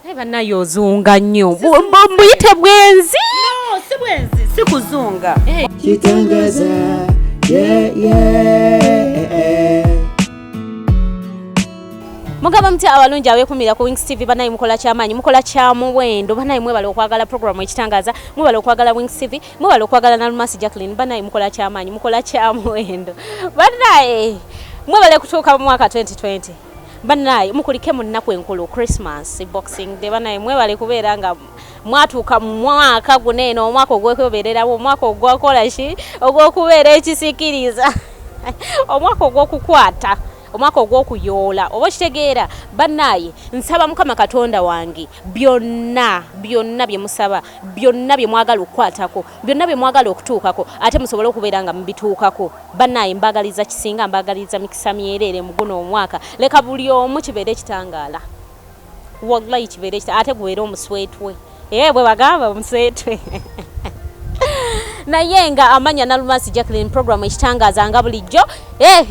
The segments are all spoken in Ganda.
Naye bannaye ozunga nnyo. Mbuyite bwenzi? No, si bwenzi, si kuzunga. Kitangaza, yeah. Mugamba mutya abalungi abeekumira ku Wings TV? Banaye mukola kyamaanyi, mukola kya muwendo. Banaye mwebale okwagala programu Ekitangaza, mwebale okwagala Wings TV, mwebale okwagala Nalumasi Jacqueline. Banaye mukola kyamaanyi, mukola kya muwendo. Banaye mwebale kutuuka mu mwaka 2020. Banaye mukulike mu nnaku enkulu, Christmas, Boxing Day. Banaye mwebale kubeera nga mwatuuka mu mwaka guno eno, omwaka ogw'okwebererawo, omwaka ogwakola ki, ogw'okubeera ekisikiriza, omwaka ogw'okukwata, omwaka ogw'okuyoola, oba okitegeera. Bannaaye nsaba Mukama Katonda wange, byonna byonna bye musaba, byonna bye mwagala okukwatako, byonna bye mwagala okutuukako, ate musobole okubeera nga mubituukako. Bannaaye mbagaliza kisinga, mbagaliza mikisa myereere mu guno omwaka. Leka buli omu kibeere ekitangaala, wallahi kibeere ate gubeere omuswetwe, ee bwe bagamba omuswetwe. Naye nga amanya Nalumasi Jacqueline, program Ekitangaza nga bulijjo.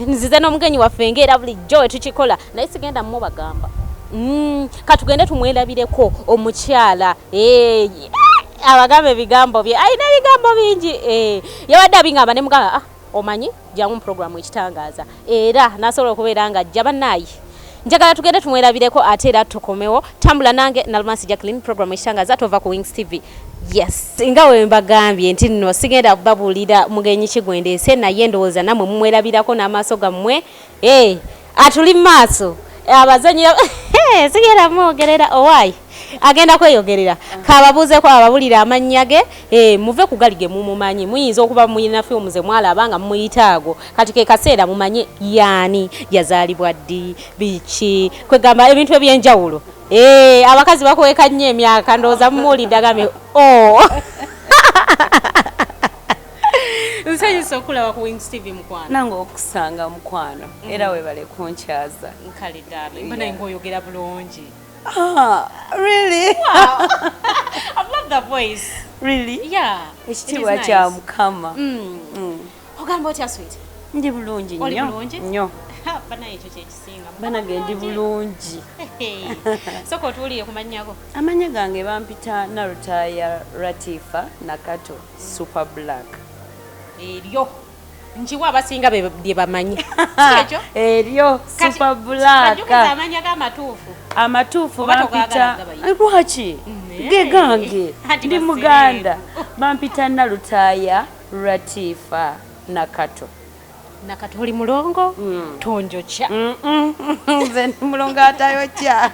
Nzize n'omugenyi waffe ngaera bulijjo wetukikola, naye sigenda mubagamba. Katugende tumwerabireko omukyala. Abagamba ebigambo bye, alina ebigambo bingi. Yabadde abingamba ne mugamba, "Ah, omanyi jangu mu program Ekitangaza," era nasobola okubeera nga ajja. Bannaaye njagala tugende tumwerabireko ate era tukomewo. Tambula nange Nalumasi Jacqueline, program Ekitangaza, tova ku Wings TV. Yes, nga we mbagambye nti nno sigenda kubabuulira mugenyi kigwendeese, naye ndowooza nammwe mumwerabirako n'amaaso gammwe. Hey, atuli mu maaso abazanyi sigenda mwogerera, owaayi agenda kweyogerera. Kababuuzeko ababulira amannya ge. Muve ku gali ge mumumanyi. Muyinza okuba muyina fiimu ze mwalaba nga mumuyita ago. Kati ke kaseera mumanye yaani, yazaalibwa ddi, biki, kwegamba ebintu ebyenjawulo. Abakazi bakweka nnyo emyaka. Ndowooza mumuwulidde agambye, "Oh." Nsanyusa okulaba ku Wings TV, mukwano. Nange okusanga, mukwano, era webale kunkyaza. Nkale ddala mbona ngaoyogera bulungi. Ah, really? I love the voice. Really? Yeah. Ekitiibwa kya Mukama. Ogamba otya, sweet? Ndi bulungi. Oli nnyo. bulungi? Nnyo. Banaye ekyo kyekisinga. Banange ndi bulungi. Soka otuwulire ku mannyako. Amannya gange bampita Nalutaya Ratifa Nakato, Super Black. Eryo nkiwa abasinga bye bamanyi. Si ekyo? Eryo. Kati, Super Black. bajjukiza amannya g'amatuufu. Amatuufu Oba bampita togaagala gabayita? Lwaki? Ge gange. Anti Ndi basereebu. Muganda, bampita Nalutaya Ratifa Nakato. Nakato, oli mulongo, tonjokya. Nze ndi mulongo atayokya.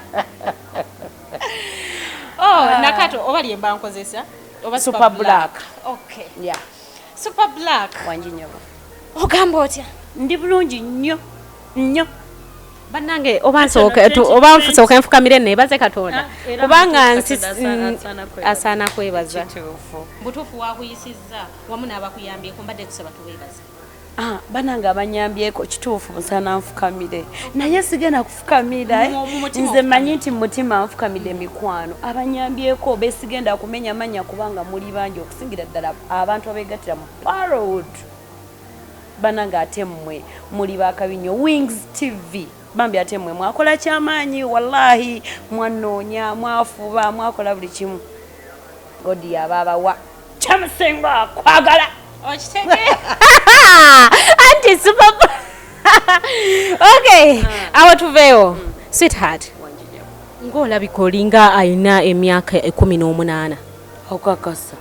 Oh, Nakato oba lyemba nkozesa oba? Super Black. Okay. Yeah. Super Black. Wangi nnyabo. Ogamba otya? Ndi bulungi nnyo nnyo. Bannange oba nsooke nfukamire neebaze Katonda, Ah, era kubanga mutuufu, nsi Katonda asaana kwebaza. Asaana kwebaza. Kituufu. Butuufu wakuyisizza wamu n'abakuyambyeko, mbadde tusaba tubeebaze. Ah, banange abanyambyeko, kituufu musaana nfukamire, naye sigenda kufukamira, eh. Mu mutima. Nze manyi nti mu mutima nfukamidde mikwano abanyambyeko besigenda kumenya manya, kubanga muli bangi, okusingira ddala abantu abegattira mu Parod. Banange ate mmwe muli bakabi nnyo. Wings TV bambi, ate mmwe mwakola kyamaanyi, wallahi mwanoonya, mwafuba, mwakola buli kimu. God yaba abawa kyamusinga kwagala. Okitegeera anti super. Okay, awo tuveewo. Sweetheart, ng'olabika olinga alina emyaka 18. Okakasa?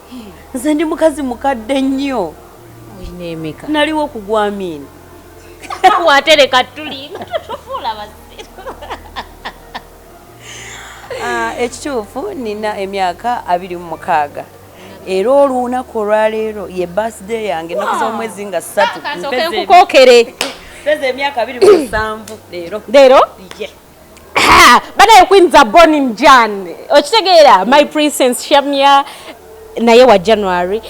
Nze ndi mukazi mukadde nnyo. Olina emeka? Naliwo okugwa Amiini. Watereka tulimba, tutufuula basiru. Ah, ekituufu nina emyaka 26, era olunaku olwaleero ye birthday yange, ennaku z'omwezi nga 3. Kasooke nkukookere. Mpeza emyaka 27 leero. Leero? Ye. Banaye, queens are born in Jan, okitegeera? My princess Shamia naye wa January.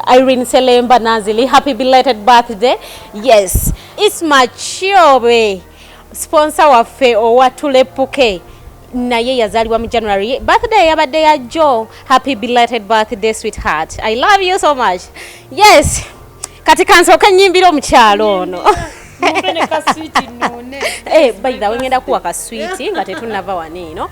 Irene Selemba Nazili, happy belated birthday. Yes, Isma Chiobe, sponsor waffe owa Tulepuke, naye yazaalibwa mu January, birthday yabadde ya jo. Happy belated birthday, sweetheart, I love you so much. Yes, kati kansooke nnyimbira omukyalo ono. Mumpe ne kaswiti nnuune. Eh, by the way, ngenda kuwa kaswiti nga tetunnava wano eno.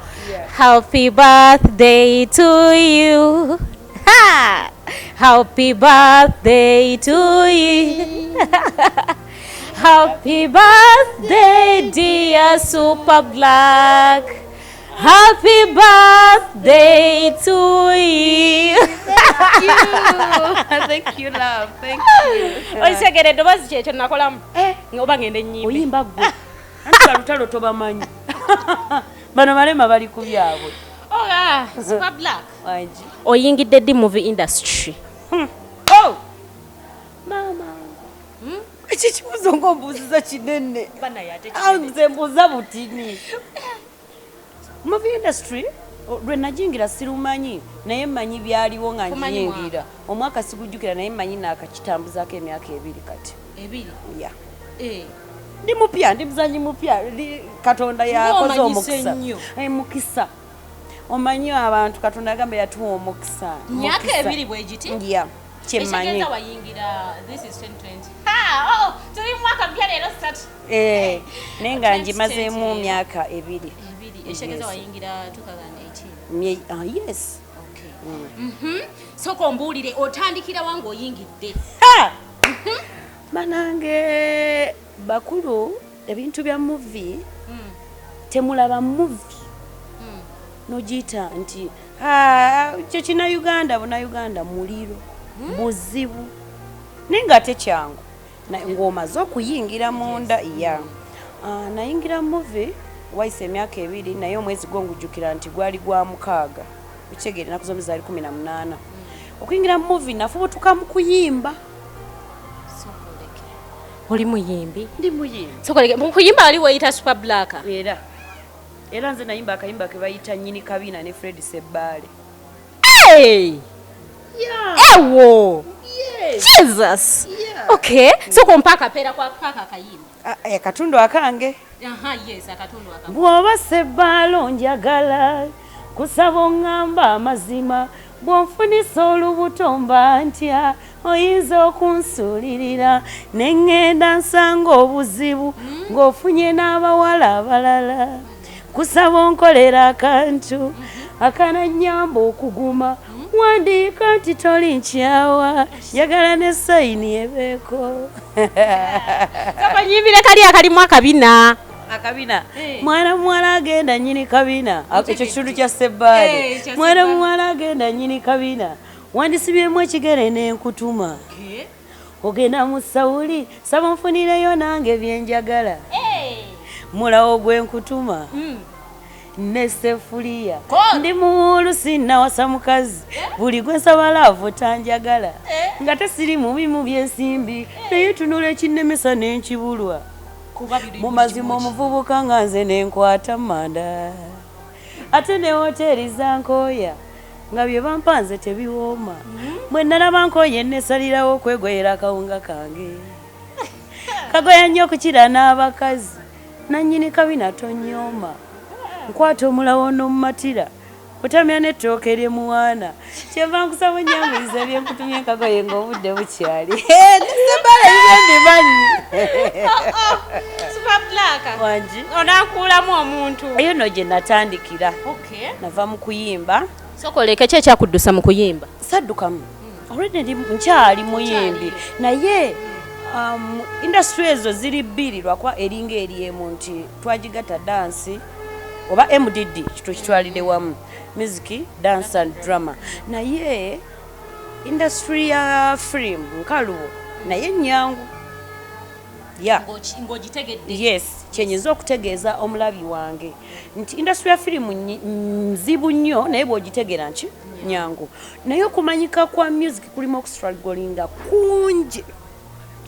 Happy birthday to you. Ha! Happy birthday to you. Happy birthday, dear Super Black. Happy birthday to you. Thank you, love. Thank you. Okitegedde eddoboozi kyekyo nakolamu oba ngende ennyimbe. Oyimba ggwe. Anti balutalo tobamanyi. Bano balema bali ku byabwe. Oh, ah, Super Black. Wangi. Oyingidde ddi movie industry? Oh! Maama. Ekyo ekibuuzo ng'ombuuziza kinene. Ah, nze mbuuza butini. Movie industry lwe najingira sirumanyi, naye mmanyi byaliwo nga Kumanyi. njiyingira. Omwaka sigujjukira, naye mmanyi naakakitambuzaako emyaka 2 kati. 2. Ya. Ndi mupya, ndi muzanyi mupya. Katonda yakoze Ng'omanyise omukisa. nnyo. Eh, mukisa. Omanyi abantu Katonda yagamba yatuwa omukisa. Myaka Mukisa. 2 bwe giti? Ya, kyemmanyi. Ekitegeeza wayingira, this is 2020. Ha, oh, tuli mu mwaka mpya leero 3. Eh, naye nga 2020. ngimazeemu myaka 2. 2. Ekitegeeza Yes. wayingira 2018. Ah, yes. Okay. Sooka ombuulire, otandikira wa ng'oyingidde? Ha! Banange bakulu, ebintu bya movie, temulaba movie nogiyita nti "Ah, kyo kina Uganda." Buna Uganda muliro buzibu, naye nga ate kyangu ng'omaze okuyingira munda. Ya. Ah, nayingira movie wayise emyaka 2, naye omwezi gwo ngujjukira nti gwali gwa 6, okitegeera, ennaku z'omwezi zaali 18. Okuyingira movie nafubutuka mu kuyimba. Sooka oleke. Oli muyimbi? Ndi muyimbi. Sooka oleke. Mu kuyimba wali weeyita Super Black? Era nze nayimba akayimba ke bayita Nnyini Kabina ne Fred Sebbaale. Hey! Yeah. Ewo! Yes. Jesus! Yeah. Okay. Sooka ompa akapeera kwa kaaka akayimba. Ah, eh, akatundu akange. Aha, yes, akatundu aka. Bw'oba Sebbaalo njagala kusaba oŋŋamba amazima, bw'onfunisa olubuto mba ntya, oyinza okunsuulirira ne ŋŋenda nsanga obuzibu ng'ofunye n'abawala abalala. Kusaba onkolera akantu akanannyamba okuguma, wandiika nti toli nkyawa, njagala ne sayini ebeeko. Sooka onyimbire kali akalimu akabina. Akabina. Eh. Mwana muwala agenda nnyini kabina, ekyo kitundu kya Eh, Sebbaale. kya Mwana Sebbaale. muwala agenda nnyini kabina, wandisibyemu ekigere n'enkutuma, ogenda mu sawuli, saba nfunireyo nange byenjagala, mulawo gwenkutuma ne sefuliya. Ndi muwulu, sinnawasa mukazi, buli gwe nsaba love tanjagala, nga tesiri mubi mu byensimbi, naye tunula ekinnemesa n'enkibulwa. Mu mazima omuvubuka nga nze nenkwata manda, ate ne woteeri zankooya, nga bye bampa nze tebiwooma. Bwe nalaba nkooye, nesalirawo okwegoyera akawunga kange, kagoya nnyo okukira n'abakazi. Nannyini kabina tonyooma, nkwata omulawo n'omumatira otamya n'ettooke eryemuwaana, kyenva nkusaba onyanguyiriza byenkutumye enkagoye ng'obudde bukyali. Nesebala bibe mbimanyi. Super Black. Wangi. Onankuulamu omuntu. Eyo nno gye natandikira. Okay. Nava mu kuyimba. Sooka oleke, ki ekyakuddusa mu kuyimba? Saddukamu, already nkyali muyimbi, naye industry ezo ziri bbiri, lwakuba eringa eri emu nti twagigatta dance oba MDD, tukitwalire wamu, music, dance and drama. Naye industry ya film nkalubo, naye nyangu ya. Ng'ogitegedde. Yes, kyenyinza okutegeeza omulabi wange nti industry ya firimu nzibu nnyo, naye bw'ogitegeera nki nyangu. Naye okumanyika kwa music kulimu okustrugglinga kungi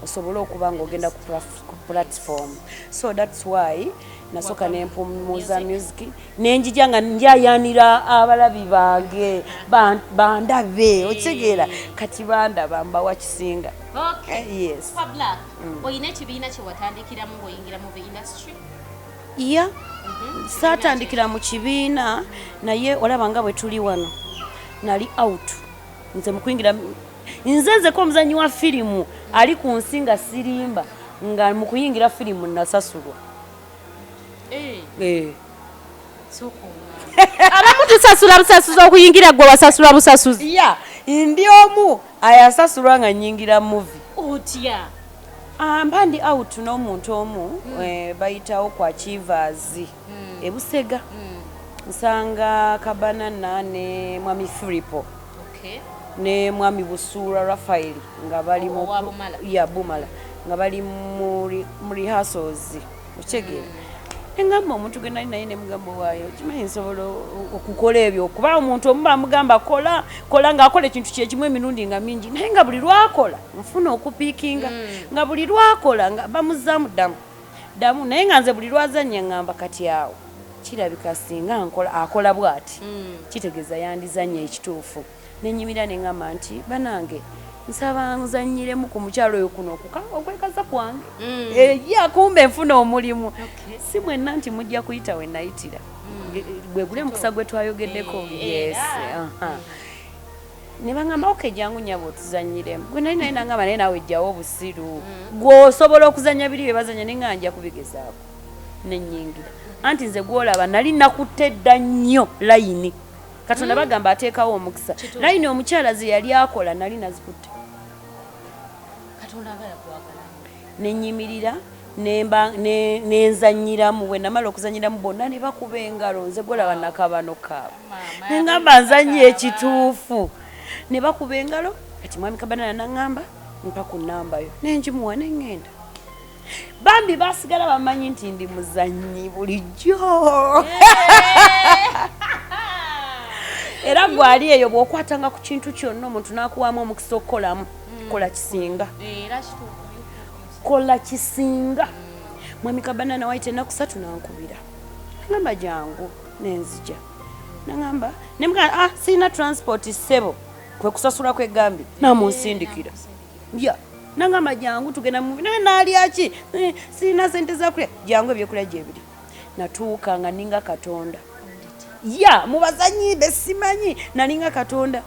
osobole okuba nga ogenda ku platform. So that's why nasooka nempumuza music, nenjija nga njayanira abalabi bange bandabe. Okitegeera, kati bandaba, mbawa kisinga. Okay. Eh, yes. Super Black, oyina ekibiina kye watandikiramu ng'oyingira mu the industry? Ya, saatandikira mu kibiina, naye olaba nga bwe tuli wano, nali out. Nze mu kuyingira, nze nzeko omuzanyi wa firimu ali ku nsi nga sirimba. Nga mu kuyingira firimu nasasulwa. Eh. Abamu tusasula busasuzi okuyingira, gwe wasasulwa busasuzi? Ya, ndi omu ayasasulwa nga nyingira movie. Otya? Ah, mba ndi out n'omuntu omu, bayitawo kwa Chivas ebusega, nsanga Kabanana ne mwami Filipo ne mwami Busuula Rafael nga bali mu Owa Bumala. Ya, Bumala, nga bali mu rehearsals, okitegeera? Engamba omuntu gwe nali naye nemugamba, waayo kimanyi nsobola okukola ebyo, kuba omuntu omu bamugamba kola kola, ng'akola ekintu kyekimu emirundi nga mingi, naye nga buli lwakola nfuna okupiikinga, nga buli lwakola nga bamuzaamu ddamu ddamu, naye nga nze buli lwazannya ngamba kati awo kirabika singa nkola akola bw'ati, kitegeeza yandizannya ekituufu. Nenyimira neŋŋamba nti banange, nsaba nzannyiremu ku mukyalo oyo kuno okwekaza kwange. Ye akumbe nfuna omulimu, si mwenna nti mujja kuyita we nayitira. Gwe guli omukisa gwe twayogeddeko. Yes, aha. Ne baŋŋamba, "Ok, jangu nyabo otuzannyiremu." Gwe nali naye nangamba, "Naye naawe jjawo obusiru, gwe osobola okuzannya biri bye bazannya?" Ne nga nja kubigezaako, nenyingira. Anti nze gwolaba nali nakutte dda nnyo layini. Katonda bagamba ateekawo omukisa. Layini omukyala ze yali akola nali nazikutte. Katonda nga yakwagala. Nenyimirira, nenzanyiramu. Bwe namala okuzanyiramu, bonna ne bakuba engalo. Nze gwolaba nakabano kaabwe, neŋŋamba nzanye ekituufu, ne bakuba engalo. Kati mwami Kabanana naŋŋamba, "Mpa ku nnamba yo." Nenjimuwa, neŋŋenda. Bambi basigala bamanyi nti ndi muzannyi bulijjo. Era gwali eyo bw'okwatanga ku kintu kyonna, omuntu n'akuwaamu omukisa okukolamu, kola kisinga, kola kisinga. Mwami Kabanana wayita ennaku 3 nankubira, nagamba, "Jangu." Nenzija, nagamba nemugamba, "Ah, sirina transport ssebo." Kwe kusasula kwegambye namunsindikira. Ya, nagamba, "Jangu tugenda mu naye naalyaki? Eh, sirina sente zakulya." "Jangu, ebyokulya gyebiri." Natuuka nga ninga Katonda. Ya, mubazanyi besimanyi nalinga Katonda.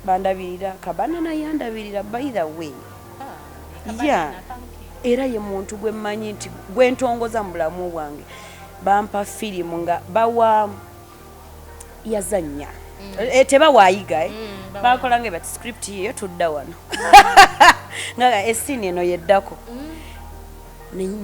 Bandabirira, Kabanana yandabirira, by the way. Ya, era ye muntu gwe mmanyi nti gwe ntongoza mu bulamu bwange. Bampa firimu nga bawa yazannya. Tebawaayiga, eh? Bakola nga bati script yiyo, tudda wano nga esini eno yeddako.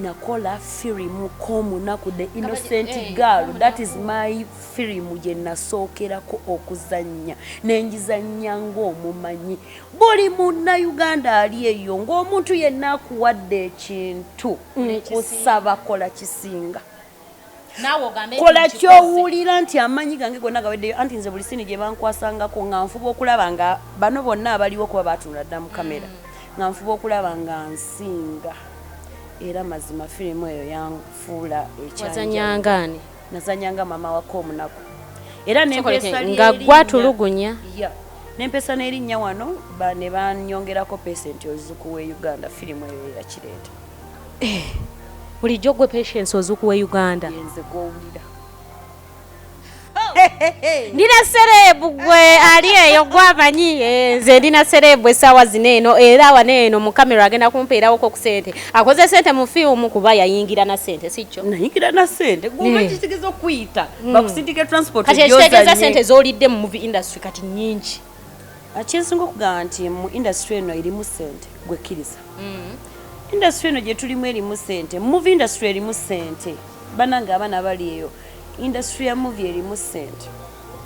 Nakola firimu Komunaku, The Innocent Girl. That is my firimu gye nasookerako okuzannya, nenjizannya ng'omumanyi. Buli Munnayuganda ali eyo, ng'omuntu yenna akuwadde ekintu, nkusaba kola kisinga. Naawe ogambe nti Kola nkikoze. Kyowulira nti amanyi gange gonna gaweddeyo. Anti nze buli scene gye bankwasangako nga nfuba okulaba nga bano bonna abaliwo, kuba batunula dda mu kamera, nga nfuba okulaba nga nsinga. Era mazima firimu eyo yanfuula ekyanjawulo. Wazanyanga ani? Nazanyanga mama wako omunaku. Era Sokoleke, nempesa nga gwatulugunya. Ya, nempesa n'erinnya wano ne banyongerako Patient Ozuku we Uganda. Firimu eyo yakireeta. Bulijjo gwe Patience Ozuku we Uganda? Yenze gwowulira. Ndina celeb. Gwe ali eyo gwamanyi, nze ndina celeb essaawa zino eno, era wano eno mu kamera agenda kumpeerawoko ku sente. Akoze sente mu fiimu kuba yayingira na sente, si kyo? Nayingira na sente. Guma, kitegeeza okuyita bakusindika transport. Kati ekitegeeza sente z'olidde mu movie industry kati nnyingi. Kyensinga okugamba nti mu industry eno erimu sente, gwekkiriza industry eno gye tulimu erimu sente. Movie industry erimu sente. Banange abaana bali eyo, industry ya movie erimu sente,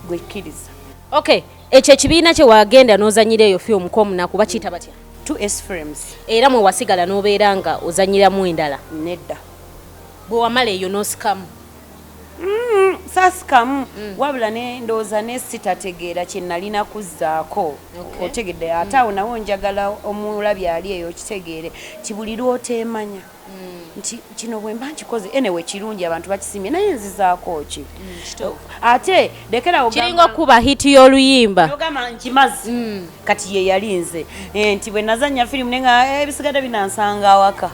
gwekkiriza. Okay, ekyo ekibiina kye wagenda n'ozanyira eyo fiimu Komunaku bakiyita batya? 2S Frames. Era mwe wasigala n'obeera nga ozanyiramu endala? Nedda. Bwe wamala eyo n'osikamu? Saasikamu, wabula ne ndowooza ne sitategeera kye nalina kuzzaako. Otegedde? Ate awo nawo njagala omulabi ali eyo okitegeere ti buli lw'oteemanya nti kino bwe mba nkikoze, anyway kirungi, abantu bakisimye, naye nzizaako ki ate lekerawo. Kiringa okuba hit y'oluyimba. Nogamba nkimaze kati. Ye yali nze. Nti bwe nazannya firimu naye nga ebisigadde binansanga awaka,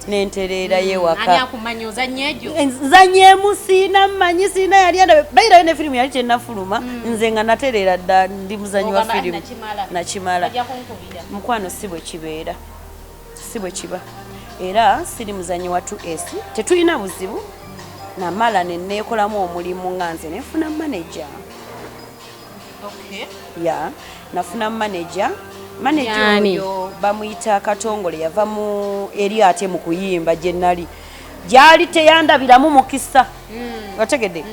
nentereerayo ewaka. Ani akumanya ozannya egyo? Nzanyeemu, siina mmanyi, siina yali andabe. Bayirayo ne firimu yali tennafuluma, nze nga natereera dda ndi muzanyi wa Ogamba, "Ah, firimu." nakimala. Nakimala. Bajja kunkubira. Mukwano, si bwe kibeera, si bwe kiba. Era siri muzanyi wa 2S, tetulina buzibu. Namala neneekolamu omulimu nga nze nenfuna manager. Ya, nafuna manager. Manager Yani? Oyo bamuyita Katongole, yava mu eri ate mu kuyimba gye nali gyali teyandabiramu mukisa. Otegedde?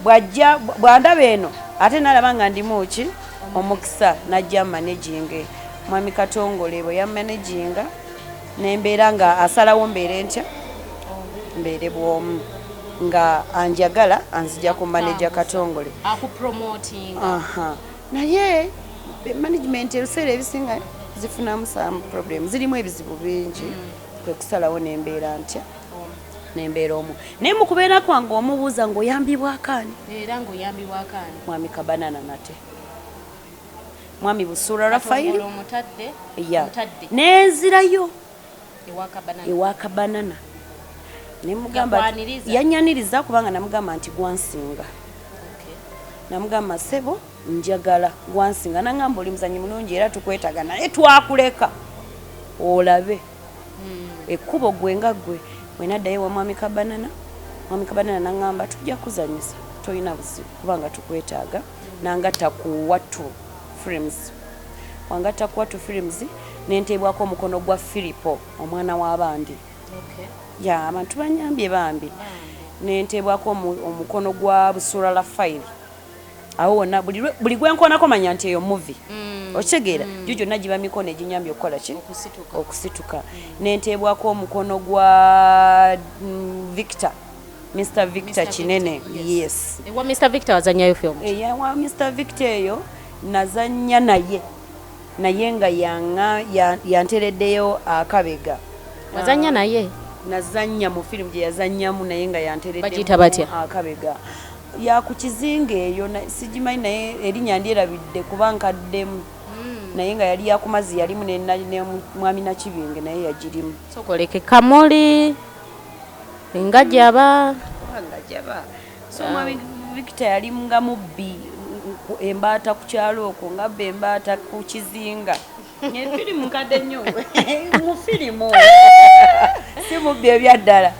Bwajja bwandaba eno ate nalaba nga ndimu ki omukisa, najja managinge. Mwami Katongole bwe yamanaginga, nembeera nga asalawo mbeere ntya, mbeere bwomu nga anjagala anzija ku manager Katongole. Akupromotinga. Aha, naye management ebiseera ebisinga zifunamu some problem, zirimu ebizibu bingi. Kwe kusalawo nembeera ntya, nembeera omu. Naye mu kubeera kwange omubuuza ng'oyambibwako ani? Era ng'oyambibwako ani? Mwami Kabanana, nate mwami Busuula Rafairi. Omutadde? Ya. Omutadde? Nenzirayo Ewa Kabanana. Ewa Kabanana nemugamba. Yakwaniriza? Yanyaniriza kubanga namugamba nti gwansinga. Namugamba, "Sebo, njagala gwansinga." Nangamba, "Oli muzanyi mulungi era tukwetaga, naye twakuleka olabe ekkubo gwe nga gwe." Bwenaddayo wa mwami Kabanana, mwami Kabanana naŋŋamba, "Tujja kuzanyisa, tolina buzibu kubanga tukwetaaga." Nangatta ku Watu Films. Wangatta ku Watu Films, nenteebwako omukono gwa Filipo, omwana w'abandi. Ya, abantu banyambye bambi. Nenteebwako omukono gwa Busuula Rafairi. Awo wonna buli gwenkoonako manya nti eyo movie. Okitegeera? Gyo gyonna giba mikono eginyambye okukola ki? Okusituka. Okusituka. Nenteebwako omukono gwa Victor, Mr Victor. Mr. Kinene. Victor, yes. Yes. Ewa Mr Victor wazanyayo film? Eyawa Mr Victor eyo nazannya naye, naye nga yantereddeyo akabega. Wazannya naye? Nazannya mu firimu gye yazannyamu, naye nga Bagiyita batya? yantereddemu akabega ya ku kizinga eyo. Sigimanyi, naye erinnya ndyerabidde kuba nkaddemu, naye nga yali yakumazzi, yalimu ne mwami Nakibinge, naye yagirimu. Sokoleke kamuli engajaba. Nga jaba. So mwami Victor yali nga mubbi embaata ku kyalo okwo, nga bba embaata ku kizinga. Efirimu nkadde nnyo, mu firimu si mubbi ebyaddala.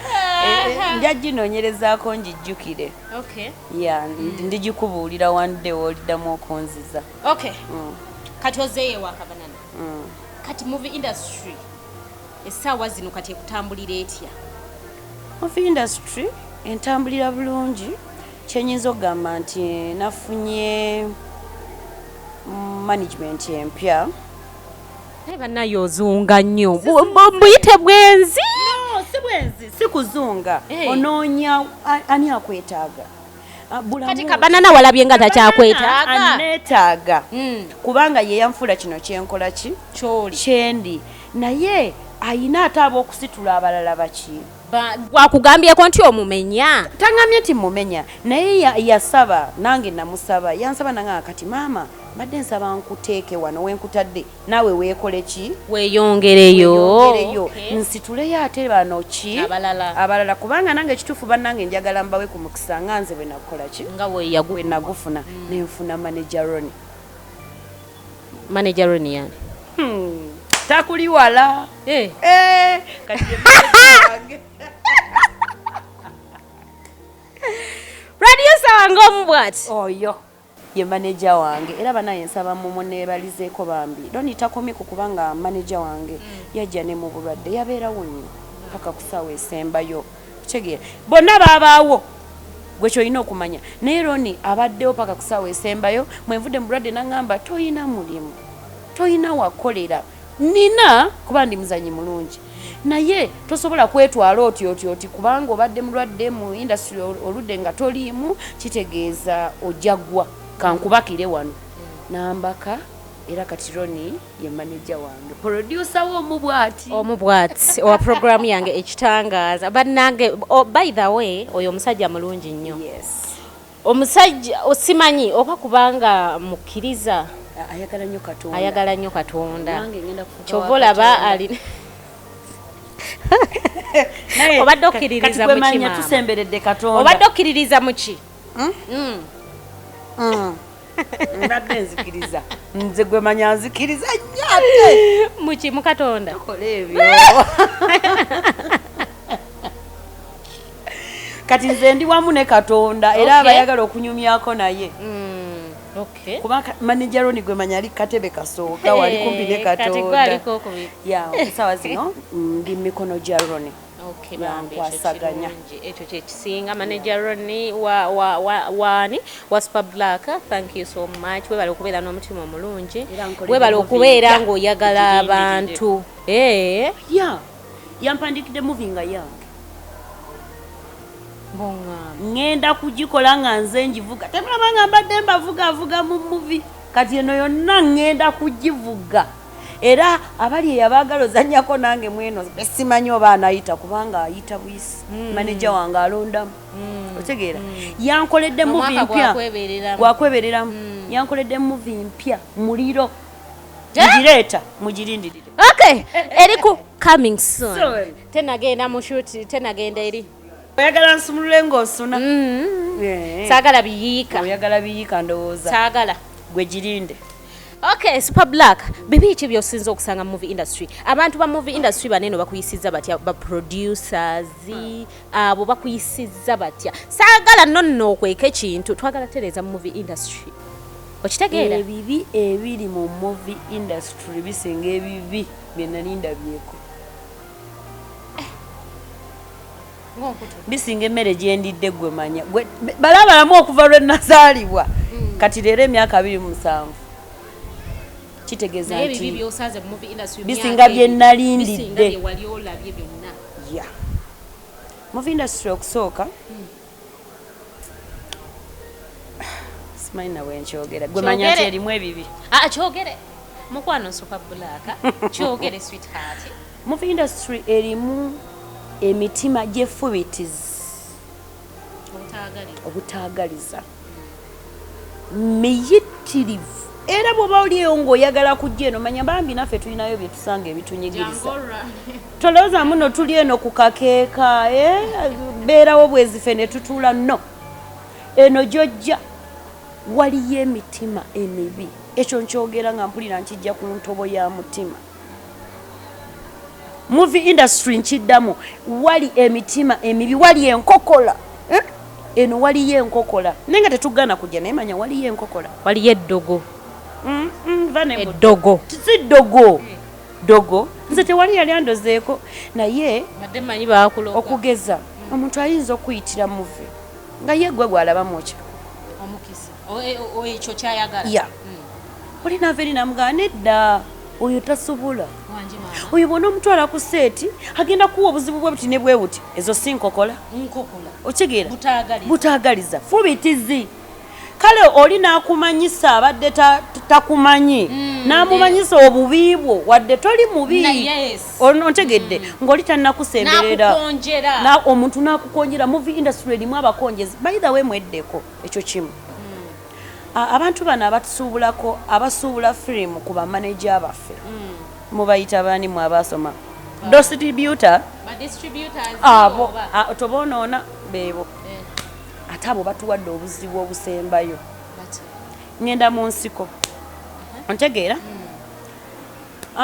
Nja ginoonyerezaako ngijjukire. Ya, ndigikubuulira one day wooliddamu okunziza. Okay, kati ozeeyo ewa Kabanana. Kati movie industry essaawa zino kati ekutambulira etya? Movie industry entambulira bulungi. Kyenyinza okugamba nti nafunye management empya. Naye bannaye ozunga nnyo. Mbuyite bwenzi? No, si bwenzi, si kuzunga. Eh. Onoonya ani akwetaaga. Ah, bulamu. Kati Kabanana walabye nga takyakwetaaga? Aneetaaga kubanga ye yanfuula kino kyenkola ki Kyoli. Kyendi, naye ayina ate ab'okusitula abalala baki. Gwakugambyeko nti omumenya? Taŋŋambye nti mumenya, naye yasaba, nange namusaba, yansaba nanga, "Kati maama, mbadde nsaba nkuteeke wano wenkutadde, naawe weekole ki?" Weeyongereyo. Weeyongereyo. Nsituleyo ate bano ki? Abalala. Abalala, kubanga nange ekituufu bannange njagala mbawe ku mukisa nga nze bwe nakukola ki, nga weyagu bwe nagufuna. Nenfuna manager Roni. Manager Roni yani? Takuli wala. Eh. Eh, kati ye manager wange. Producer wange omu bwati. Oyo ye manager wange, era banaye nsaba mumuneebalizeeko bambi. Roni takomye ku kubanga manager wange, yajja ne mu bulwadde yabeerawo nnyo paka ku ssaawa esembayo. Kitegeera, bonna baabaawo, gwe kyolina okumanya, naye Roni abaddewo paka ku ssaawa esembayo. Mwenvudde mu bulwadde naŋŋamba, "Toyina mulimu, toyina wakolera." Nina, kuba ndi muzanyi mulungi, naye tosobola kwetwala oti oti oti kubanga obadde mulwadde mu industry, oludde nga toliimu, kitegeeza ojagwa. Kankubakire wano nambaka. Era kati Roni ye manager wange, producer wo omu bwati. Omu bwati owa programu yange Ekitangaaza. Bannange, oh, by the way, oyo omusajja mulungi nnyo. Yes. Omusajja osimanyi oba kubanga mukkiriza. Ayagala nnyo Katonda. Ayagala nnyo Katonda. Nange ngenda kufuuka Kyova wa olaba Katonda. ali Naye, Obadde okkiririza kati gwe mu ki, manya maama? tusemberedde Katonda. Obadde okkiririza mu ki? Mbadde nzikiriza, nze gwe manya nzikiriza nnyo ate. Muki? Mu Katonda? Kola ebyo. Kati nze ndi wamu ne Katonda era abayagala okunyumyako naye. Kuba manager Ronnie gwe manya ali katebe kasooka wali kumpi ne Katonda. Ya, essaawa zino ndi mu mikono gya Ronnie. Okay, bambi, ekyo Yankwasaganya. kirungi. Ekyo kyekisinga. Manager Ronnie wa wa wa wani wa Super Black, thank you so much. Webale okubeera n'omutima omulungi. Era nkoledde Webale movie okubeera empya. ng'oyagala Egirindiridde. abantu. Ya, yampandikidde movie nga yange. Bongamba. Ŋŋenda kugikola nga nze ngivuga. Temulaba nga mbadde mbavugavuga mu movie? Kati eno yonna ŋŋenda kugivuga. Era abali eyo abaagala ozannyako nange mweno, simanyi oba anayita, kubanga ayita buyisi. Maneja wange alondamu, otegeera? Yankoledde movie Omwaka mpya. gwakwebereramu. Gwakwebereramu. Yankoledde movie mpya, muliro. Mugireeta, mugirindirire. Okay, eriku coming soon. Soon. Tenagenda mu shoot, tenagenda eri. Oyagala nsumulule ng'osuna? Saagala biyiika. Oyagala biyiika, ndowooza. Saagala. Gwe girinde. Okay, Super Black, bibi ki by'osinza okusanga mu movie industry? Abantu ba movie industry banene bakuyisizza batya? Ba producers abo bakuyisizza batya? Saagala nno nno okweka ekintu, twagala tereeza mu movie industry, okitegeera? Ebibi ebiri mu movie industry bisinga ebibi bye nali ndabyeko, bisinga emmere gyendidde. Gwe manya gwe balabalamu okuva lwe nazaalibwa kati leero emyaka 27, kitegeeza Naye ebibi nti by'osanze mu movie industry bisinga myaka bye ebiri, nalindidde. bisinga bye wali olabye byonna. Ya, movie industry okusooka simanyi nawe nkyogera, gwe manya nti Kyogere. erimu ebibi. Ah, kyogere mukwano, Super Black, kyogere sweetheart. Movie industry erimu emitima gy'effubitizi. Obutaagalira. Obutaagaliza miyitirivu. Era bw'oba olieyo ng'oyagala kujja eno, manya bambi naffe tulinayo bye tusanga ebitunyigiriza. Tolowooza muno tuli eno ku kakeeka, eh, beerawo bwezife ne tutuula. No, eno gyojja waliyo emitima emibi. Ekyo nkyogera nga mpulira nkijja ku ntobo ya mutima. Movie industry, nkiddamu, wali emitima emibi, wali enkokola, eh? Eno waliyo enkokola, naye nga tetugaana kujja, naye manya waliyo enkokola. Waliyo eddogo. Va ne mu- Eddogo. Si ddogo ddogo, nze tewali yali andozeeko, naye Badde manyi bakuloga. Okugeza, omuntu ayinza okuyitira movie nga ye gwe gwalabamu ki? Omukisa. Ekyo kyayagala. Ya, oli naava eri namugamba, nedda, oyo tasobola. Wangi maama. Oyo bwona omutwala ku set agenda kuwa obuzibu bwe buti ne bwe buti. Ezo si nkokola? Nkokola. Okitegeera? Butaagaliza. Butaagaliza, fubitizi. Kale oli n'akumanyisa abadde takumanyi, n'amumanyisa obubi bwo wadde toli mubi. Ontegedde? Ng'oli tannakusemberera. N'akukonjera. Omuntu n'akukonjera. Movie industry erimu abakonjezi. By the way, mweddeko ekyo kimu. Abantu bano abatusuubulako, abasuubula firimu ku bamaneja baffe, mubayita bani mwe abasoma? Distributor. Ba distributors. Abo Oba? Toboonoona beebo. Ate abo batuwadde obuzibu obusembayo. Ŋŋenda mu nsiko, ontegeera?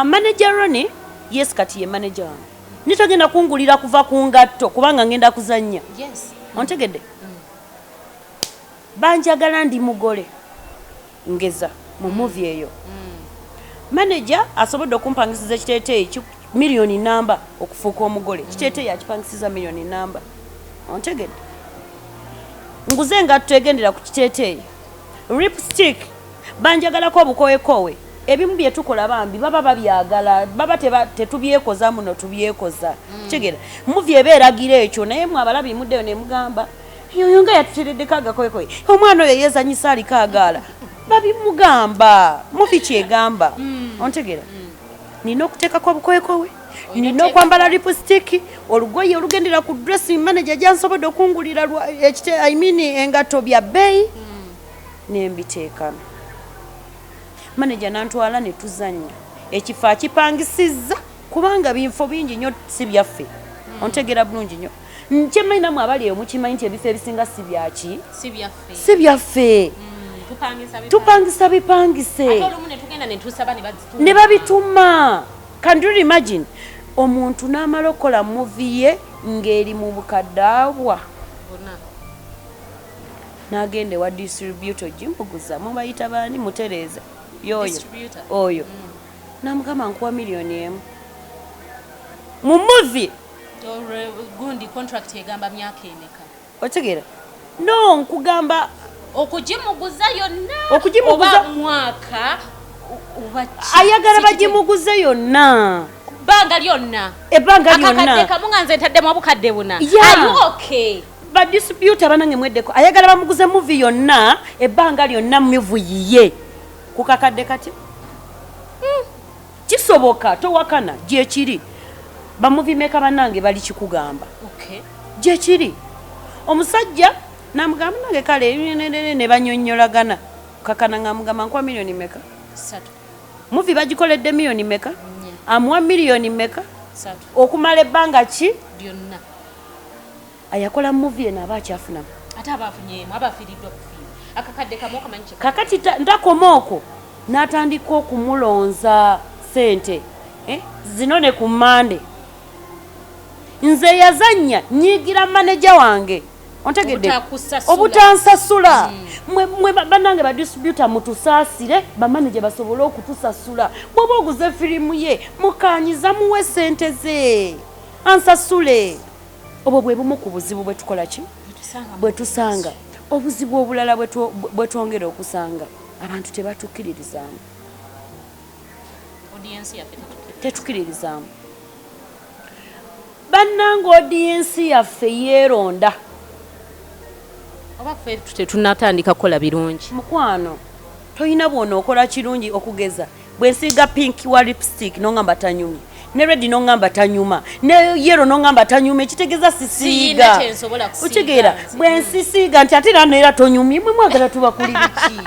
Manager Ronnie, yes, kati ye manager wange, nitagenda kungulira kuva ku ngatto kubanga ŋŋenda kuzannya. Ontegedde? Banjagala ndi mugole, ngeza mu movie eyo manager asobodde okumpangisiza ekiteeteeyi miliyoni namba okufuuka omugole. Kiteeteeyi akipangisiza miliyoni namba, ontegedde? Nguze engatto egendera ku kiteeteeyi, lipstick, banjagalako obukowekowe. Ebimu bye tukola bambi baba babyagala, baba tetubyekoza muno, tubyekoza. Kitegeera, movie eba eragira ekyo, naye mwe abalabi muddeyo ne mugamba, yoyo nga yatutereddeko agakowekowe, omwana oyo yeezanyisa aliko agaala. Babimugamba, movie kyegamba, ontegeera? Nina okuteekako obukowekowe, nina okwambala lipstick, olugoye olugendera ku dressing manager gyansobodde okungulira I mean engatto bya bbeeyi, nembiteekano. Manager nantwala ne tuzannya, ekifo akipangisizza kubanga binfo bingi nnyo si byaffe. Ontegeera bulungi nnyo? Nkyemmanyi nammwe abali eyo mukimanyi nti ebifo ebisinga si byaki? Si byaffe. Si byaffe. Tupangisa bipangise. Tupangisa bipangise. Ate olumu ne tugenda ne tusaba ne bazituma. Ne babituma. Can you imagine omuntu n'amala okukola movie ye ng'eri mu bukadde abwa? N'agenda ewa distributor gimuguza, mubayita baani, mutereeza yoyo oyo. Namugamba, nkuwa 1 million mu movie. Gundi contract egamba myaka emeka? Otegeera? No, nkugamba okugimuguza yonna Okugimuguza- oba mwaka oba ki? Ayagala bagimuguze yonna. Bbanga lyonna. Ebbanga Akakadde lyonna. kamu nga nze ntaddemu obukadde 4. Yeah. Are you okay? Badistributor banange mweddeko, ayagala bamuguze movie yonna, ebbanga lyonna movie yiye ku kakadde kati. Kisoboka, towakana, gyekiri. Bamovie maker bannange bali kikugamba. Gyekiri. Omusajja namugamba, nange kale ne banyonyolagana kakana, nga mugamba, nkuwa miliyoni meka? 3. Movie bagikoledde miliyoni meka? 4. Amuwa miliyoni meka? 3. Okumala ebbanga ki? Lyonna. Ayakola movie eno aba akyafunamu. Ate aba afunyeemu, aba afiiriddwa kufiirwa akakadde kamu, okamanyi kye. Kakati ntakoma okwo, n'atandika okumulonza sente, eh? Zino ne ku Mande nze yazannya nyiigira maneja wange, ontegedde? Obutakusasula. Obutansasula. Mwe bannange badistributor mutusaasire, bamaneja basobole okutusasula. Bw'oba oguze firimu ye, mukanyiza muwe sente ze, ansasule. Obwo bwe bumu ku buzibu bwe tukola ki, bwe tusanga. Obuzibu obulala bwe twongera okusanga, abantu tebatukkiririzaamu. Audience yaffe tetukkiriza. Tetukkiririzaamu bannange, audience yaffe yeeronda. Oba ffe tetunatandika kukola birungi? Mukwano, tolina bw'onookola kirungi. Okugeza bwe nsiiga pink wa lipstick, nongamba tanyumye, ne red nongamba tanyuma, ne yellow nongamba tanyuma, ekitegeeza sisiiga. Siyina kyensobola kusiiga Okitegeera? Nze. Bwe nsisiiga nti ate era neera tonyumye, mwe mwagala tubakuli biki?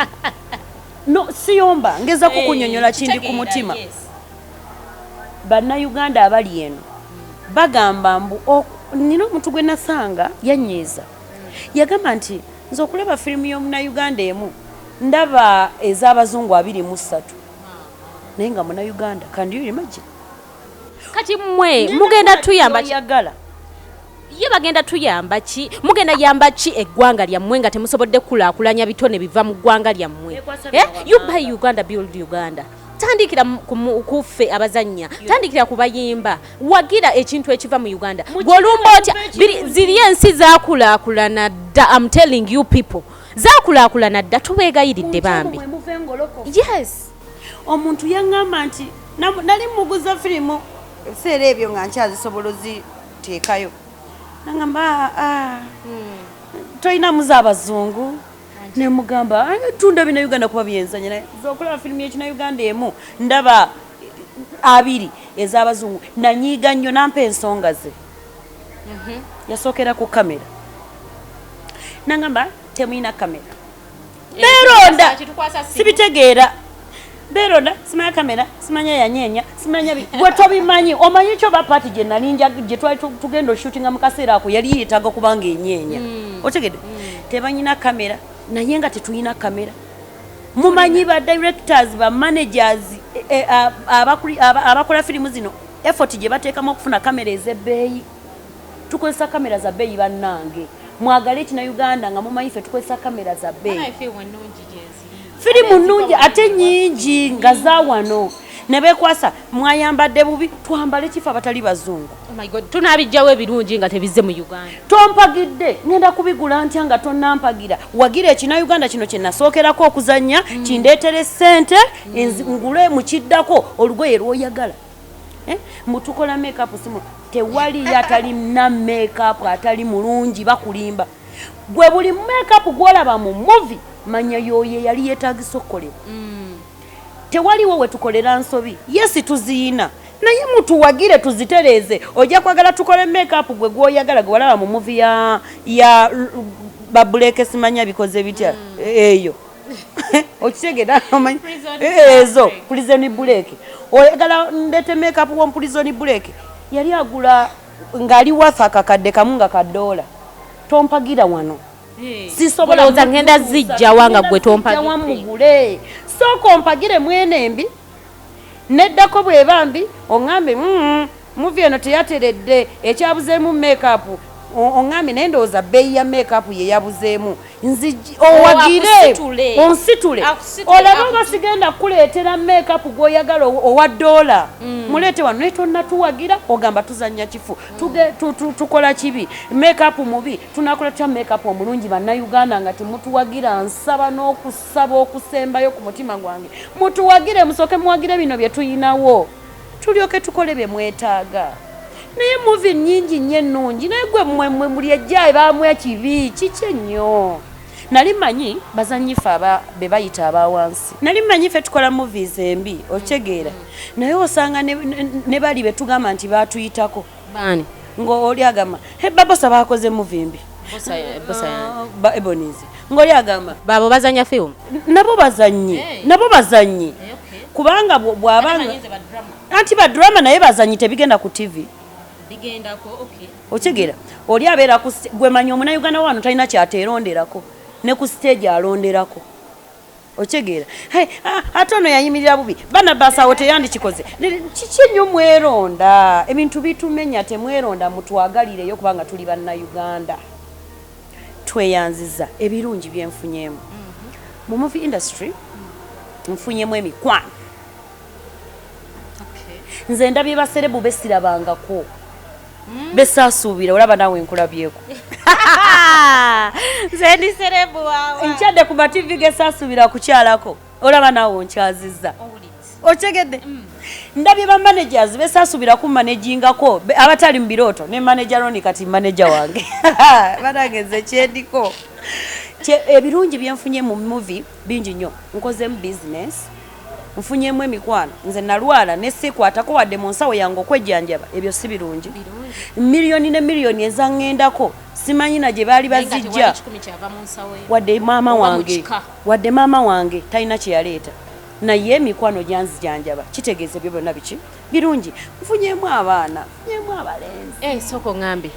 No, siyomba, ngeza kukunyonyola kindi ku Kitegeera, mutima. Yes. Bannayuganda abali eno bagamba mbu nina omuntu gwe nasanga yanyiiza, yagamba nti nze okulaba firimu y'omunayuganda emu ndaba ez'abazungu 23, naye nga munayuganda. Can you imagine? Kati mmwe mugenda tuyamba ki? Oyagala. Ye bagenda tuyamba ki? Mugenda yamba ki eggwanga lyammwe nga temusobodde kukulaakulanya bitone biva mu ggwanga lyammwe? Nekwasa Eh? bya You buy Uganda, build Uganda. Tandikira ku ffe abazannya, tandikira ku bayimba, wagira ekintu ekiva mu Uganda. Gwolumba otya? Ziri ensi zakulaakulana dda. Am telling you people, zakulaakulana dda, tubeegayiridde bambi. Muva engoloko. Yes. Omuntu yaŋŋamba nti nali muguza firimu ebiseera ebyo nga nkyazisobola oziteekayo, naŋŋamba, "Ah, ah, tolinamu z'abazungu?" Nemugamba, "Ah, tunda bina Uganda kuba byenzanya, naye nze okulaba firimu yekina Uganda emu ndaba 20 ez'abazungu." Nanyiiga nnyo, nampa ensonga ze. Yasookera ku kamera, nangamba temulina kamera, beeronda. Sibitegeera, beeronda, simanya kamera, simanya yanyeenya, simanya gwe tobimanyi. Omanyi kyo ba part gye nali gye twali tugenda oshootinga mu kaseera ako yali yeetaaga kubanga enyeenya. Otegedde? Tebanyina kamera, naye nga tetulina kamera. Mumanyi ba directors, ba managers, abakola firimu zino, effort gye bateekamu okufuna kamera ez'ebbeeyi. Tukozesa kamera za bbeeyi. Bannange, mwagale ekina Uganda nga mumanyi ffe tukozesa kamera za bbeeyi. Firimu nnungi ate nyingi nga za wano ne beekwasa mwayambadde bubi. Twambale kifo abatali bazungu. Oh, tunaabijjawo ebirungi nga tebizze mu Uganda? Tompagidde, ngenda kubigula ntya nga tonnampagira? Wagira ekina Uganda kino kye nasookerako okuzannya, kindeetere ssente, ngule mukiddako olugoye lw'oyagala. Eh? Mutukola makeup simu, tewaliyo atalina makeup atali mulungi, bakulimba. Gwe buli makeup gwolaba mu movie, manya yoyo yali yeetagisa okukolebwa. Tewaliwo we tukolera nsobi, yes tuziyina, naye mutuwagire tuzitereeze. Ojja kwagala tukole makeup gwe gwoyagala, gwe walaba mu movie ya babuleke, simanya bikoze bitya eyo, okitegera? Omanyi ezo Prison Break, oyagala ndete makeup wo Prison Break yali agula ng'ali wafe akakadde kamu nga kadoola. Tompagira wano, sisobola. Olowooza ngenda zijjawa nga gwe tompagidde? Mugule, sooka ompagire mwene embi, neddako bweba mbi oŋŋambe, movie eno teyateredde, ekyabuzeemu makeup." Oŋŋambye naye ndowooza bbeeyi ya makeup ye yabuzeemu. Owagire onsitule olabe oba sigenda kukuleetera makeup gw'oyagala owa doola. Muleete wano naye tonnatuwagira, ogamba tuzannya kifu, tukola kibi, makeup mubi, tunakola tutya makeup omulungi? Bannayuganda nga temutuwagira, nsaba n'okusaba okusembayo ku mutima gwange, mutuwagire, musooke muwagire bino bye tuyinawo, tulyoke tukole bye mwetaaga. Naye movie nnyingi nnyo ennungi, naye gwe mmwe muli ejja ebaamu ekibi kiki ennyo? Nali mmanyi bazannyi ffe aba be bayita aba wansi, nali mmanyi ffe tukola movies embi, okitegeera? Naye osanga ne bali be tugamba nti baatuyitako. Baani? Ng'oli agamba, "He, babosa bakoze movie mbi." Bosa yange. Ba Ebonies. Ng'oli agamba Baabo bazanya film. Nabo bazannyi, nabo bazannyi, kubanga bw'abanga anti ba drama, naye bazannyi, tebigenda ku TV. Bigendako, okay. Okitegeera? Oli abeera ku gwe manya omunayuganda wano talina kyateeronderako, ne ku stage alonderako, okitegeera? Hey, ate ono yayimirira bubi, bana basawo teyandikikoze. Kiki ennyo mweronda? Ebintu bitumenya. Temweronda, mutwagalireyo kubanga tuli bannayuganda. Tweyanziza ebirungi byenfunyeemu mu movie industry. Nfunyemu emikwano. Nze ndabye ba celeb besirabangako, besaasuubira. Olaba naawe nkulabyeko. Nze ndi celeb wawa. Nkyadde ku ma TV gesaasuubira kukyalako, olaba naawe onkyazizza, okitegedde? Ndabye ba managers besaasuubira ku managingako, abatali mu birooto, ne manager Roni kati manager wange. Banange, nze kyendiko ebirungi byenfunye mu movie bingi nnyo. Nkozemu business, nfunyemu emikwano. Nze nalwala ne sikwatako wadde mu nsawo yange okwejjanjaba. Ebyo si birungi? Miliyoni ne miliyoni ezaŋŋendako, simanyi na gye baali bazijja. Wadde maama wange, wadde maama wange talina kye yaleeta, naye emikwano gyanzijanjaba. Kitegeeza ebyo byonna biki birungi. Nfunyemu abaana, nfunyemu abalenzi. Eh, sooka oŋŋambe.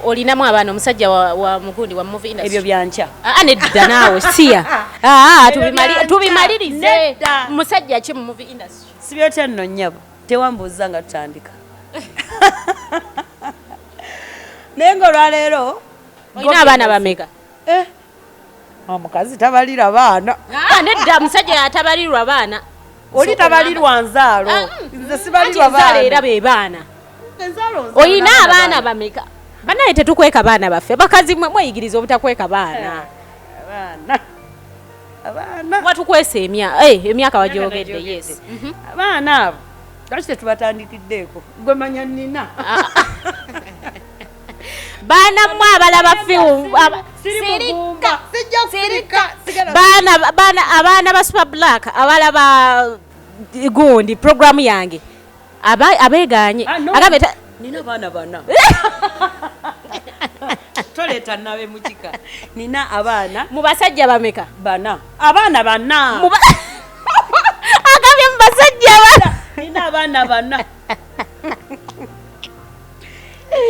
Olinamu abaana, omusajja wa mugundi wa movie industry? Ebyo byankya. Ah, nedda naawe siya. Ah, Ebyo byankya. Tubimalirize. Nedda. Musajja ki mu movie industry? Sibyotya nno nnyabo, tewambuuza nga tutandika, naye nga olwaleero Olina abaana bameka? Eh, omukazi tabalira baana. Ah, nedda, musajja atabalirwa baana. Oli tabalirwa nzaalo. Ah, Nze sibalirwa Anti enzaalo era baana. be baana. Enzaalo nzaalo Olina n'abaana abaana bameka? Banaye, tetukweka baana baffe. Bakazi mwe mweyigiriza obutakweka baana. Abaana, abaana. Watukwesa emyaka wagyogedde, yes. Abaana abo lwaki tetubatandikiddeeko? Gwe manya nnina. Baana mmwe abalaba film Siri Sirika. mugumba, sijja kusirika, sigala. Baana abaana ba Super Black abalaba gundi programu yange abeeganye Ah, no. agambe Nina abaana bana, toleeta nabe mukika. Nina abaana Mu basajja bameka? Bana, abaana bana. Agambye mu basajja bana. Nina abaana bana.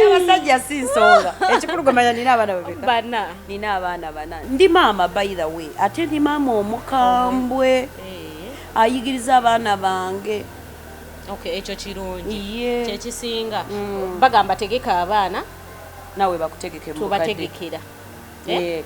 Abasajja si nsonga, ekikulu gwe nina abaana babeka. Bana. Nina abaana bana. Ndi maama, by the way, ate ndi maama omukambwe ayigiriza abaana bange. Okay, ekyo kirungi. Ye. Kyekisinga. Bagamba tegeka abaana. Naawe bakutegeke mu bukadde. Tubategekera. Eh?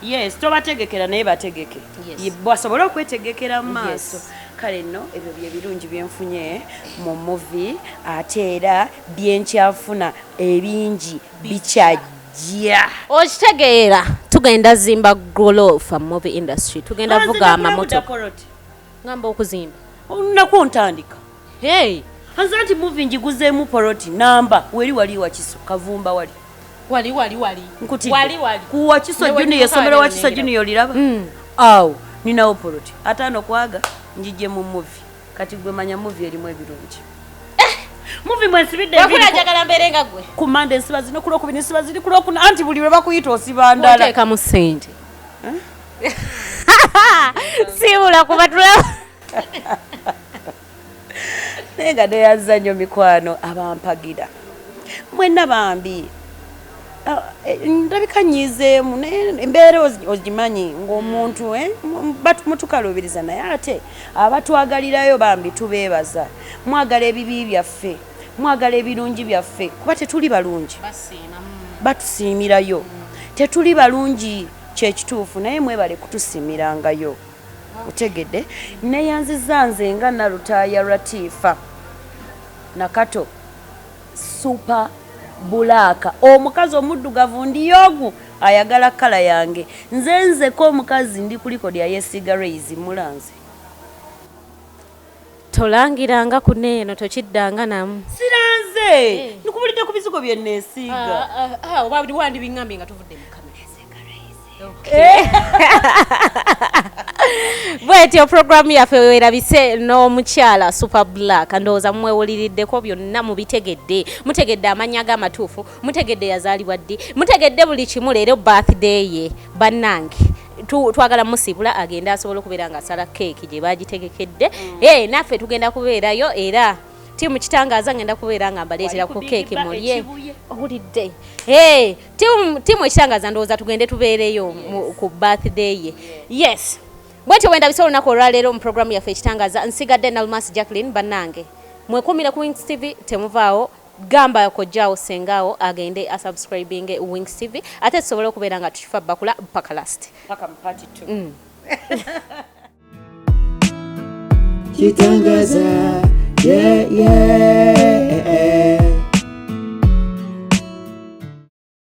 Yes, tobategekera, naye bategeke. Yes. Basobole okwetegekera mu maaso. Yes. Kale nno ebyo bye birungi byenfunye mu movie, ate era byenkyafuna ebingi bikyajja. Okitegeera, tugenda zimba golofa mu movie industry, tugenda vuga amamotoka, ngamba okuzimba. Olunaku ntandika. Hey. Anze nti movie njiguzeemu poloti namba weri wali Wakiso Kavumba wali. Wali wali wali. Nkutidde. Wali wali. Ku Wakiso Ne Junior, wali essomero wali Wakiso nengera. Junior oliraba? Awo ninawo poloti ataano kwaga njijje mu movie. Kati gwe manya movie erimu ebirungi, movie mwensibidde Wakula enviiri njagala mbeere nga gwe. Ku Mande ensiba zino, ku Lwokubiri ensiba ziri, ku Lwokuna anti buli lwe bakuyita osiba ndala. Oteekamu ssente, siibula kuba tulaba. Naye nga neyanza nnyo mikwano abampagira mwenna bambi. Ah, ndabika nyizeemu, naye embeera ogimanyi ng'omuntu mutukaluubiriza, naye ate abatwagalirayo bambi tubeebaza. Mwagala ebibi byaffe, mwagala ebirungi byaffe, kuba tetuli balungi. Basiima. Batusiimirayo. Tetuli balungi, kyekituufu, naye mwebale kutusiimirangayo. Otegedde? Neyanziza nze nga Nalutaaya Latifa Nakato Super Black, omukazi omuddugavu ndiyogu ayagala colour yange. Nze nzeko omukazi ndi kuliko lya yesiga raise mulanze. Tolangiranga kuneeno, tokiddanga namu. Siranze, nkubulidde ku bizigo bye neesiiga. Oba wandibiŋŋambye nga tuvudde mu kamera. Bwetyo programu yaffe werabise n'omukyala Super Black. Ndowooza mumwewuliriddeko byonna, mubitegedde, mutegedde amannya ge amatuufu, mutegedde yazaalibwa ddi, mutegedde buli kimu. Leero birthday ye. Bannange, twagala musiibula agende asobole okubeera ng'asala keeki gye bagitegekedde. Naffe tugenda kubeerayo, era tiimu Kitangaza ngenda kubeera nga mbaleetera ku keeki mulye. Owulidde? Tiimu Ekitangaza, ndowooza tugende tubeereyo ku birthday ye. Yes, bwetyo bwendabisa olunaku olwaleero mu programu yaffe Ekitangaza. Nsigadde Nalmas Jacqueline. Bannange, mwekumire ku Wings TV, temuvaawo. Gamba kojjaawo, sengaawo agende asubscribinge Wings TV, ate tusobole okubeera nga tukifa bakula paka last. Paka mu part 2. Kitangaza, yeah.